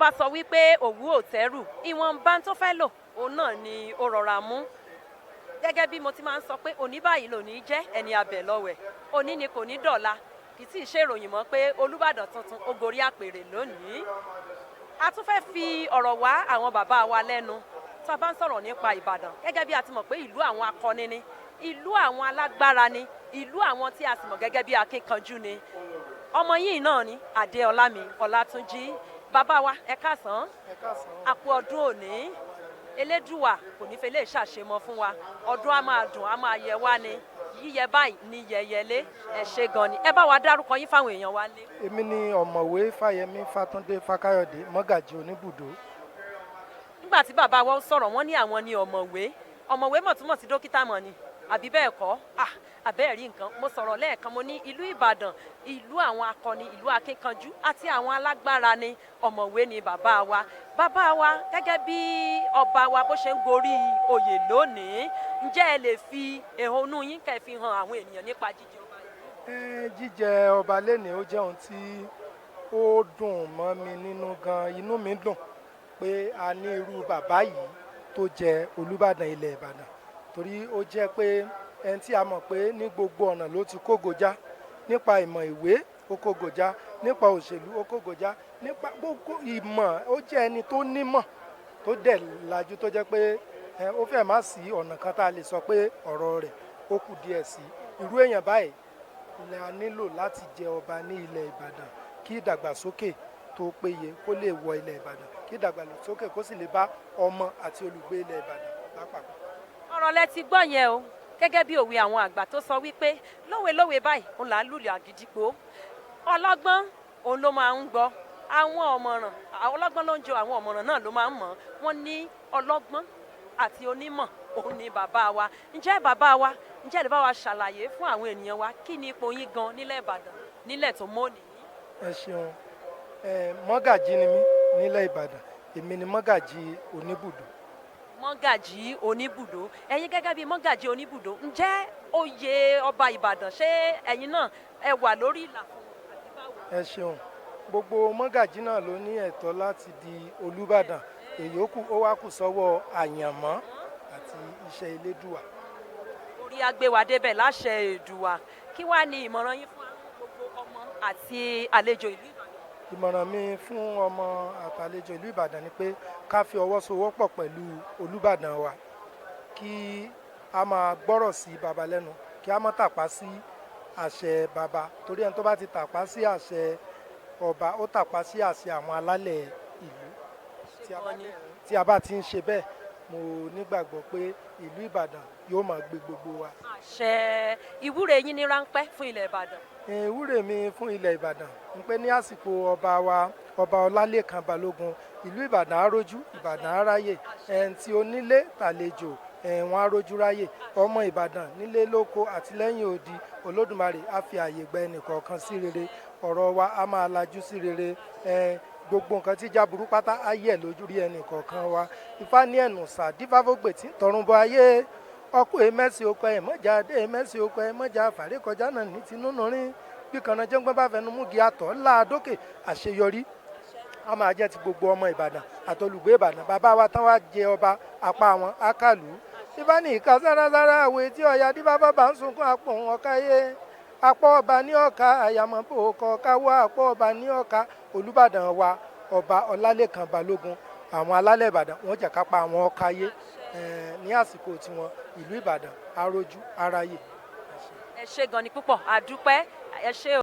Bá sọ wípé òwú ò tẹ́rù, ìwọ̀nba tó fẹ́ lò òun náà ni ó rọra mú. Gẹ́gẹ́ bí mo ti máa ń sọ pé òní báyìí lòní jẹ́ ẹni abẹ̀ lọ́wẹ̀, òní ni kò ní dọ̀la. Kì í tí ì ṣèròyìn mọ́ pé Olúbàdàn tuntun ó gorí àpèrè lónìí. A tún fẹ́ fi ọ̀rọ̀ wá àwọn bàbá wa lẹ́nu. Tá a bá ń sọ̀rọ̀ nípa Ìbàdàn, gẹ́gẹ́ bí a ti mọ̀ pé ìlú àwọn akọni ni, ìlú àwọn alágbára ni, ìlú àwọn tí a sì mọ̀ gẹ́gẹ́ bí akíkanjú ni, ọmọ yìí náà ni Adéọlámi Ọlátúnjí. Bàbá wa, ẹ káàsán. Ẹ káàsán. Àpò ọdún òní, Elédùwà kò ní fẹ́ lè ṣàṣemọ fún wa. Ọdún á máa dùn, á máa yẹ wá ní yíyẹ báyìí ní yẹyẹlé. Ẹ ṣe gan ni. Ẹ bá wa dárúkọ yín fáwọn èèyàn wa lé. Èmi ni Ọ̀mọ̀wé Fáyẹmí Fátúndé Fákáyọ̀dé, mọ́gàjì Oníbùdó. Nígbà tí bàbá wa sọ̀rọ̀, wọ́n ní àwọn ní ọ̀mọ̀wé. Ọ̀mọ̀wé mọ̀ túmọ̀ sí dókítà mọ̀ ni, àbí bẹ́ẹ̀ kọ́? Ah, àbẹ́ẹ̀ rí nǹkan. Mo sọ̀rọ̀ lẹ́ẹ̀kan, mo ní ìlú Ìbàdàn, ìlú àwọn akọni, ìlú akíkanjú àti àwọn alágbára ni. Ọ̀mọ̀wé ni bàbá wa. Bàbá wa, gẹ́gẹ́ bí ọba wa bó ṣe ń gorí oyè lónìí, ǹjẹ́ ẹ lè fi ẹ̀hónú yín kẹ́ fi hàn àwọn ènìyàn nípa jíjẹ ọba yìí? Jíjẹ ọba lénìí, ó jẹ́ ohun tí ó dùn mọ́ mi nínú gan. Inú mi dùn pé a ní irú bàbá yìí tó jẹ Olúbàdàn ilẹ̀ Ìbàdàn, torí ó jẹ́ pé ẹni tí a mọ̀ pé ní gbogbo ọ̀nà ló ti kógojá. Nípa ìmọ̀ ìwé, ó kógojá; nípa òṣèlú, ó kógojá; nípa gbogbo ìmọ̀, ó jẹ́ ẹni tó nímọ̀, tó dẹ̀ lajú, tó jẹ́ pé ó fẹ́ má sí ọ̀nà kan tá a lè sọ pé ọ̀rọ̀ rẹ̀ ó kù díẹ̀ sí. Irú èèyàn báyìí la nílò láti jẹ ọba ní ilẹ̀ Ìbàdàn, kí ìdàgbàsókè tó péye kó lè wọ ilẹ̀ Ìbàdàn, kí ìdàgbàsókè kó sì lè bá ọmọ àti olùgbé ilẹ̀ Ìbàdàn lápapọ̀. Ọ̀rọ̀ lẹ ti gbọ́ yẹn o. Gẹ́gẹ́ bí òwe àwọn àgbà tó sọ wípé lówelówe báyìí òun là ń lùlù àgídìgbò, ọlọ́gbọ́n òun ló máa ń gbọ́. Àwọn ọ̀mọ̀ràn, ọlọ́gbọ́n ló ń jọ, àwọn ọ̀mọ̀ràn náà ló máa ń mọ̀. Wọ́n ní ọlọ́gbọ́n àti onímọ̀ òun ni bàbá wa. Ǹjẹ́ bàbá wa, ǹjẹ́ lè bá wa ṣàlàyé fún àwọn ènìyàn wa kí ni ipò yín gan nílẹ̀ Ìbàdàn nílẹ̀ tó mọ́ nìyí? Ẹ ṣeun. Mọ́gàjí ni mí nílẹ̀ Ìbàdàn. Èmi ni mọ́gàjí Oníbùdó. Mọ́gàjí Oníbùdó. Ẹ̀yin gẹ́gẹ́ bíi mọ́gàjí Oníbùdó, ǹjẹ́ oyè ọba Ìbàdàn, ṣé ẹ̀yin náà ẹ wà lórí ìlà fún àbí báwo? Ẹ ṣeun. Gbogbo mọ́gàjí náà ló ní ẹ̀tọ́ láti di Olúbàdàn. Èyí ó kù, ó wá kù sọ́wọ́ àyànmọ́ àti iṣẹ́ Elédùà. Orí agbéwádébẹ̀ láṣẹ Èdùwà. Kí wàá ní ìmọ̀ràn yín fún gbogbo ọmọ àti àlejò ìlú Ìbàdàn? Ìmọ̀ràn mi fún ọmọ àtàlejò ìlú Ìbàdàn ni pé ká fi ọwọ́ sowọ́pọ̀ pẹ̀lú Olúbàdàn wa, kí a máa gbọ́rọ̀ sí baba lẹ́nu, kí a má tàpá sí àṣẹ baba, torí ẹni tó bá ti tàpá sí àṣẹ ọba, ó tàpá sí àṣẹ àwọn alálẹ̀ ìlú. Tí a bá ti ń ṣe bẹ́ẹ̀, mo nígbàgbọ́ pé ìlú Ìbàdàn yóò máa gbé gbogbo wa. Àṣẹ. Ìwúre yín ní ráńpẹ́ fún ilẹ̀ Ìbàdàn? Ìwúre mi fún ilẹ̀ Ìbàdàn ń pé ní àsìkò ọba wa, Ọba Ọlálékan Balógun, ìlú Ìbàdàn á rójú, Ìbàdàn á ráyè. Ẹn tí onílé tàlejò wọn á rójú ráyè. Ọmọ Ìbàdàn nílé lóko àti lẹ́yìn odi, Olódùmarè á fi àyè gba ẹnìkọ̀ọ̀kan sí rere. Ọ̀rọ̀ wa á máa lajú sí rere. Gbogbo nǹkan tí jáburú pátá á yẹ̀ lójú rí ẹnìkọ̀ọ̀kan wa. Ifá ní ẹ̀nù sàdífáfógbè tí ń tọrùn bọ ayé ọkọ èmẹ́sì oko ẹ̀ mọ́jà dé èmẹ́sì oko ẹ̀ mọ́jà fàrékọjá náà ní tinúnú rín bí kanna jẹ́ngbọ́n bá fẹnu mú gi àtọ̀ láàdókè. Àṣeyọrí a máa jẹ́ ti gbogbo ọmọ Ìbàdàn àtolùgbé Ìbàdàn. Bàbá wa tán wá jẹ ọba, apá wọn ákàlù. Ifá ní ìka sárasára àwẹ̀ tí ọ̀yà dífá bá ń sunkún apò ọ̀káyé apá ọba ní ọ̀ka àyàmọ̀ bò kọ́ káwọ́ apá ọba ní ọ̀ka. Olúbàdàn wa, Ọba Ọlálékan Balógun, àwọn alálẹ̀ Ìbàdàn wọ́n jẹ́ kápá àwọn ọ̀káyé ní àsìkò tiwọn, ìlú Ìbàdàn arójú aráyè. Ẹ ṣé gan ni púpọ̀, àdúpẹ́, ẹ ṣé o.